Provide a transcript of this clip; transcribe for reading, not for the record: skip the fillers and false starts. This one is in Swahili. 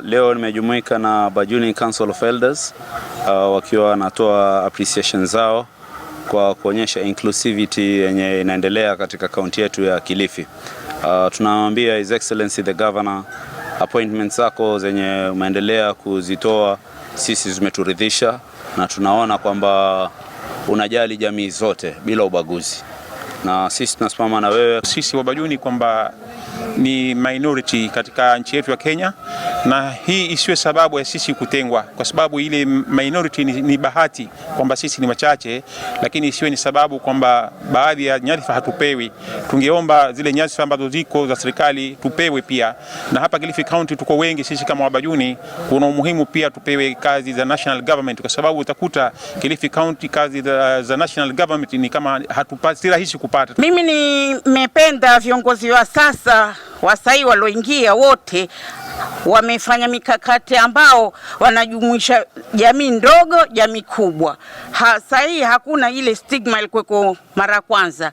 Leo nimejumuika na Bajuni Council of Elders wakiwa wanatoa appreciation zao kwa kuonyesha inclusivity yenye inaendelea katika kaunti yetu ya Kilifi. Tunamwambia His Excellency the Governor, appointments zako zenye umeendelea kuzitoa sisi zimeturidhisha na tunaona kwamba unajali jamii zote bila ubaguzi, na sisi tunasimama na wewe. Sisi Wabajuni kwamba ni minority katika nchi yetu ya Kenya, na hii isiwe sababu ya sisi kutengwa, kwa sababu ile minority ni bahati kwamba sisi ni wachache, lakini isiwe ni sababu kwamba baadhi ya nyadhifa hatupewi. Tungeomba zile nyadhifa ambazo ziko za serikali tupewe pia, na hapa Kilifi County tuko wengi sisi kama Wabajuni, kuna umuhimu pia tupewe kazi za national government, kwa sababu utakuta Kilifi County kazi za national government ni kama hatupati, si rahisi kupata. Mimi nimependa viongozi wa sasa wa sahii walioingia wote wamefanya mikakati ambao wanajumuisha jamii ndogo, jamii kubwa. Sahii hakuna ile stigma ilikuweko mara kwanza.